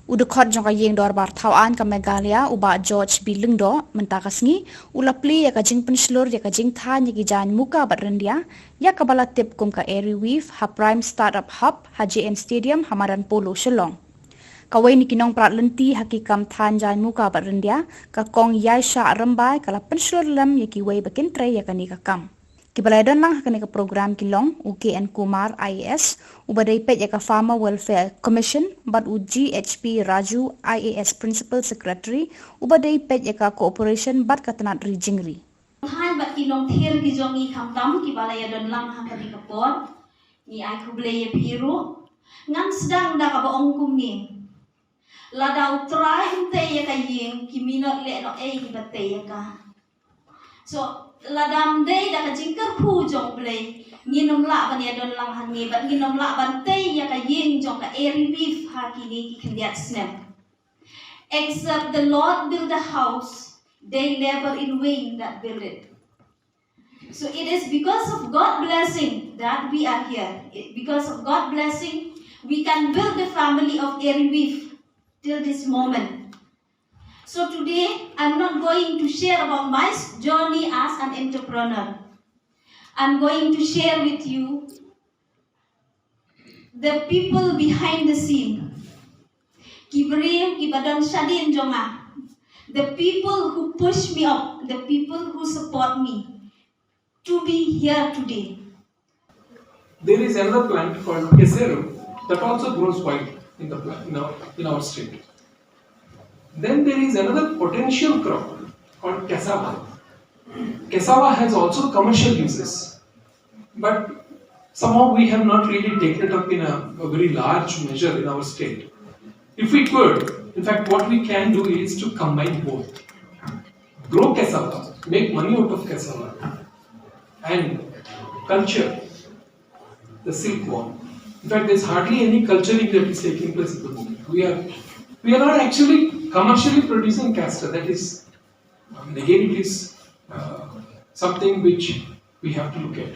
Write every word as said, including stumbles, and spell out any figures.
U dkhot jong ka ïing dorbar thaw aiñ ka Meghalaya, u Bah George B Lyngdoh, mynta ka sngi u la plie ïa ka jingpynshlur ïa ka jingthaiñ ïa ki jaiñ muka bad ryndia, ïa kaba la tip kum ka Airy Weave, ha Prime Startup Hub, ha J N Stadium, ha madan Polo, Shillong. Kawei na ki nongprat lynti ha ki kam thaiñ jaiñ muka bad ryndia, ka Kong Ïaishah Rymbai, ka la pynshlur lem ïa kiwei ba kin trei ïa kane ka kam. Kiba la ïadon lang ha kane ka program ki long u K N Kumar, I A S, uba dei peit ïa ka Farmer Welfare Commission, bad u G H P Raju, I A S Principal Secretary, uba dei peit ïa ka cooperation bad ka tnat ri jingri. Thaiñ bad ki longthier ki jong ngi khamtam kiba la ïadon lang ha kane ka por. Ngi ai khublei ïa phi ruh. Ngan sdang da kaba ong kumne. Lada U Trai um tei ïa ka ïing, ki minot leh noh ei kiba tei ïa ka. So, lada ym dei da ka jingkyrkhu jong U Blei, ngin ym lah ban ïadon lang hangne, bad ngin ym lah ban tei ïa ka ïing jong ka Airy Weave ha kine ki khyndiat snem. Except the Lord build the house, they labor in vain that build it. So it is because of God blessing that we are here. It- because of God blessing, we can build the family of Airy Weave till this moment. So today, I'm not going to share about my s- journey as an entrepreneur. I'm going to share with you the people behind the scene. Ki briew kiba don shadien jong nga. The people who push me up, the people who support me to be here today. There is another plant called Kesero that also grows wild in the pla- in our, in our state. Then there is another potential crop called cassava. Cassava has also commercial uses, but somehow we have not really taken it up in a, a very large measure in our state. If we could, in fact, what we can do is to combine both. Grow cassava, make money out of cassava, and culture the silkworm. In fact, there's hardly any culturing that is taking place at the moment. We are we are not actually commercially producing castor. That is, I mean, again, it is uh, something which we have to look at.